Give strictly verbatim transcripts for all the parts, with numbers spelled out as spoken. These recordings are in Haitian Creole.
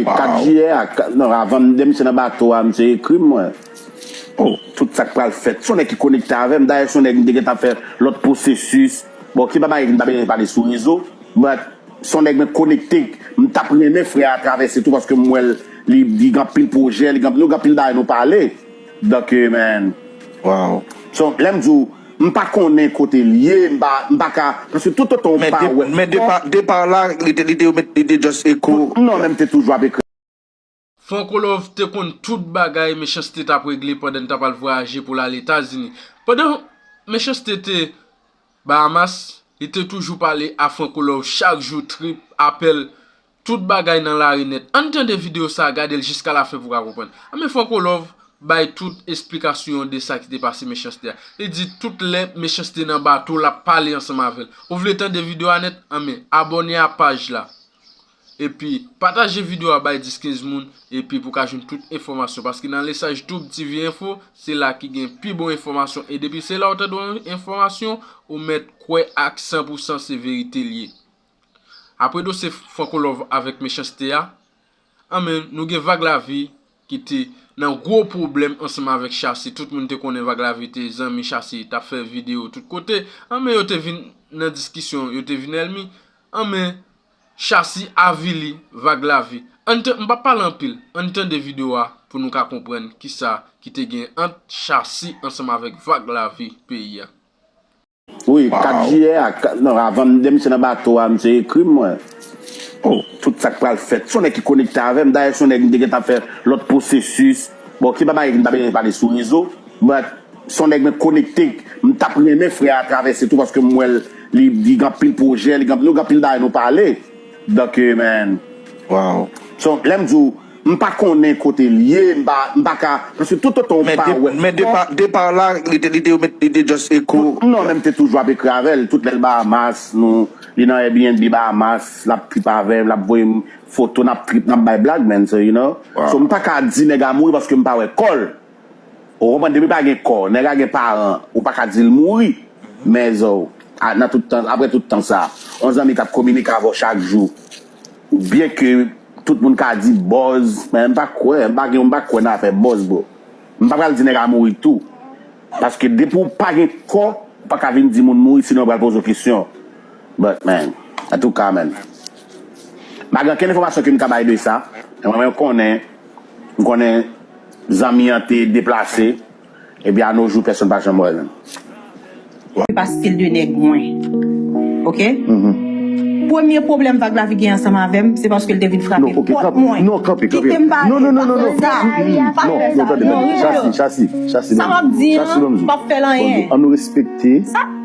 Kat jiyè a, ka- non, avan m demisyon nan bato a, misye ekri m, mwen. Oh, tout sa k pral fèt. Se yon nèg ki konekte avè m. Dayè, se yon nèg m te gentan fè lòt pwosesis. Bon, ki pa bagay m ta bezwen pale sou rezo, but se yon nèg mwen konekte. M t ap renmen frè a travèse tou paske m wè l, li, li gen anpil pwojè, li gen, nou gen anpil bagay nou pale. Donk, eh, man. Wow. So, lè m di w, m pa konnen kote l ye, m pa, m pa ka, paske toutotan w pa wè. Men depa, depa la, li te, li te, li te just eko. Non, men m te toujou ap ekri. Franco Love te konn tout bagay Mechanste t ap regle pandan l t ap al vwayaje pou l al Etazini. Pandan Mechanste te Bahamas, li te toujou pale a Franco Love chak jou, trip, apèl, tout bagay nan lari nèt. Ann tande videyo sa a, gade l jiska lafen pou w ka konprann. Anben Franco Love bay tout esplikasyon de sa ki te pase Mechanste a. Li di tout lè Mechanste nan bato, l ap pale ansanm avè l. Ou vle tande videyo a nèt? Anben, abòne a paj la. Epi, pataje videyo a bay dis kenz moun, epi pou ka jwenn tout enfòmasyon. Paske nan Lesaj Tube T V Info, se la ki gen pi bon enfòmasyon. E depi se la ou tande yon enfòmasyon, ou mèt kwè ak san pou san se verite l ye. Apre dosye Franco Love avèk Mechanste a, anben, nou gen Vag Lavi ki te nan gwo pwoblèm ansanm avèk Chasi. Tout moun te konnen Vag Lavi te zanmi Chasi, t ap fè videyo tout kote. Anben, yo te vin nan diskisyon, yo te vin ènmi. Anben, Chasi avili Vag Lavi. Ann tan-, m p ap pale anpil. Ann tande videyo a pou nou ka konprann kisa ki te gen ant Chasi ansanm avèk Vag Lavi peyi a. Wi, kat jiyè a, ka- non, avan m demisyon nan bato a, misye ekri m, mwen. Oh, tout sa k pral fèt. Se yon nèg ki konekte avè m. Dayè, se yon nèg m te gentan fè lòt pwosesis. Bon, ki pa bagay m ta bezwen pale sou rezo, but se yon nèg mwen konekte. M t ap renmen frè a travèse tou paske m wè l, li, li gen anpil pwojè, li gen, nou gen anpil bagay nou pale. Donk, eh, man. Wow. So, lè m di w, m pa konnen kote l ye, m pa, m pa ka, paske toutotan w pa wè. Men depa, depa la, li te, li te, li te just eko. Non, men m te toujou ap ekri avè l, tout lè l Bahamas, nou, li nan Airbnb Bahamas, l ap trip avè m, l ap voye m foto, n ap trip, n ap bay blag, man, so, you know. So, m pa ka di nèg a mouri paske m pa wè kò l. Ou konprann, depi pa gen kò, nèg la gen paran, ou pa ka di l mouri. Men zo, a, nan tout tan, apre tout tan sa, yon zanmi k ap kominike avè w chak jou, byen ke tout moun ka di buzz, men m pa kwè, m pa gen, m pa kwè nan afè buzz, bro. M pa pral di nèg la mouri tou. Paske depi w pa gen kò, ou pa ka vin di moun mouri, sinon yo pral poze w kesyon. But, man, antouka, man. M pa gen okenn enfòmasyon ke m ka bay de sa. Men mwen, mwen konnen, m konnen zanmi an te deplase, epi a no jou, pèsonn pa janm wè l. Se pa stil de nèg mwen. Oke? Premye pwoblèm Vag Lavi gen ansanm avè m, se paske l te vin frape pòt mwen. Kite m pale, pa fè sa. Pa fè sa. Non, Rigo. Sa m ap di an, m p ap fè l anyen. Ann respekte.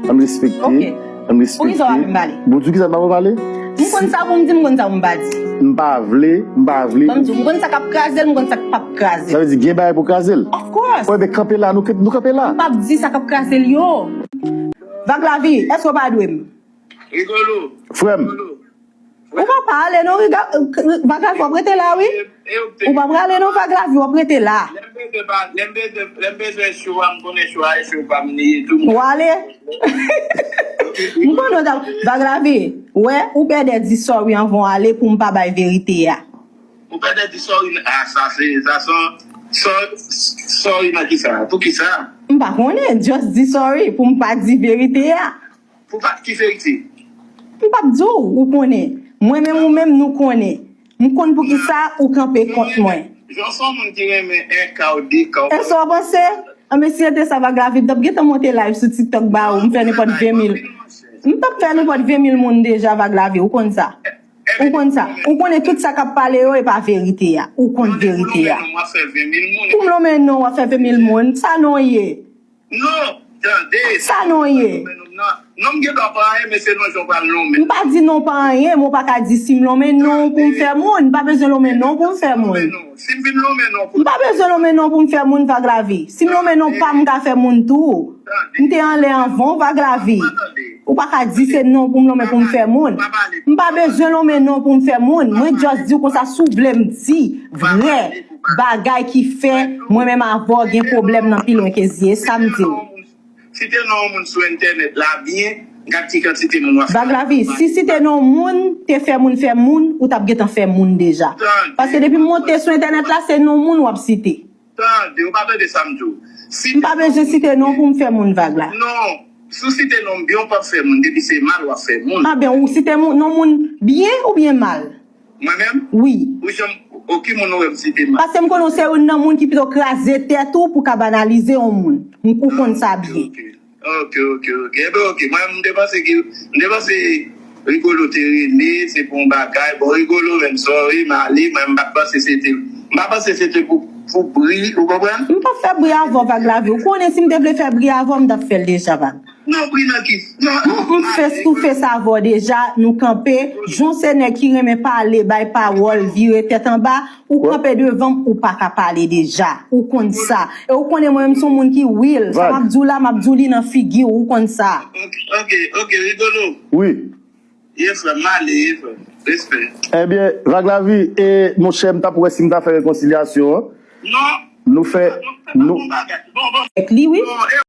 Ann respekte. Ann respekte. Poukisa w ap vin pale? Bon, di kisa m pa pale? M konn sa pou m di, m konn sa pou m pa di. M pa vle, m pa vle. Ban m di w, m konn sa k ap kraze l, m konn sa k p ap kraze l. Sa vle di gen bagay pou kraze l? Of course. Bon, enben, kanpe la, nou, nou kanpe la. M p ap di sa k ap kraze l yo. Vag Lavi, èske w pa dwe m? Rigolo. Frè m. Ou pa pale non, Riga, Vag Lavi, w ap rete la, wi. Ou pa prale non, Vag Lavi, w ap rete la. Lè m bezwen pa, lè m bezwen, lè m bezwen cho a, m konnen cho a e cho pa m li ye tou. W ale. M konnen w t ap, Vag Lavi, wè, ou pèdè di sorry anvan w ale pou m pa bay verite a. Ou pèdè di sorry, a sa se, sa se, sorry nan kisa? Pou kisa? M pa konnen, just di sorry pou m pa di verite a. Pou pa ki verite? M p ap di w, ou konnen. Mwen menm ou menm nou konnen. M konn poukisa ou kanpe kont mwen. Jan w se yon moun ki renmen en ka w de ka w. E sa w panse? Anben si se te sa Vag Lavi, m t ap gentan monte live sou TikTok ba ou, m fè nenpòt ven mil. M t ap fè nenpòt ven mil moun deja Vag Lavi, ou konn sa. Ou konn sa. Ou konnen tout sa k ap pale yo e pa verite a. Ou konn verite a. Pou m lonmen non w ap fè ven mil moun. Sa non w ye. Non, tande. Sa non ye. Non, m gen dwa pa anyen, men se non jan w pral lonmen. M pa di non pa anyen, men w pa ka di si m lonmen non w pou m fè moun. M pa bezwen lonmen non w pou m fè moun. Si m vin lonmen non w pou m. M pa bezwen lonmen non w pou m fè moun, Vag Lavi. Si m lonmen non w pa m, m ka fè moun tou. M te anlè anvan w, Vag Lavi. Ou pa ka di se non w pou m lonmen pou m fè moun. M pa bezwen lonmen non w pou m fè moun. Mwen just di w konsa, si w vle m di vrè bagay ki fè mwen menm avè w gen pwoblèm nan pi lwen ke zye, sa m di w. Si te non yon moun sou entènèt la byen, Gad ki kantite moun w ap fè. Vag Lavi, si site non moun te fè moun fè moun, ou t ap gentan fè moun deja. Paske depi m monte sou entènèt la, se non moun w ap site. Tande, ou pa tande sa m di w. Si M pa bezwen site non pou m fè moun, Vag la. Non, si w site non m byen, ou p ap fè moun. Depi se mal, w ap fè moun. Pa byen, ou site moun- non moun byen oubyen mal? Mwen menm? Wi. Ou janm, oki moun ou wè m site mal? Paske m konnen w se youn nan moun ki pito kraze tèt ou pou ka banalize yon moun. M ou konn sa byen. Ok, ok, ok. Enben, ok. Mwen, m te panse ki, m te panse Rigolo te rele, se pou yon bagay. Bon, Rigolo menm, sorry, m ale. Mwen, m pa t panse se te, m pa panse se te pou, pou bri, ou konprann? M p ap fè bri avè w, Vag Lavi. Ou konnen si m te vle fè bri avè w, m t ap fè l deja, Vag. Non, bri nan ki? Non, M, m face to face avè w deja, nou kanpe. Jan w se nèg ki renmen pale, bay pawòl, vire tèt anba, ou kanpe devan m, ou pa ka pale deja. Ou konn sa. E ou konnen mwen menm se yon moun ki real. Sa m ap di w la, m ap di w li nan figi w, ou konn sa. Ok, ok, ok, Rigolo. Wi. Ye frè m, m ale, ye frè m. Respè. Ebyen, Vag Lavi, e monchè, m t ap wè si m ta fè rekonsilyasyon an. Non. Nou fè. Nou. Bon, bon. Ek li, wi. Bon, e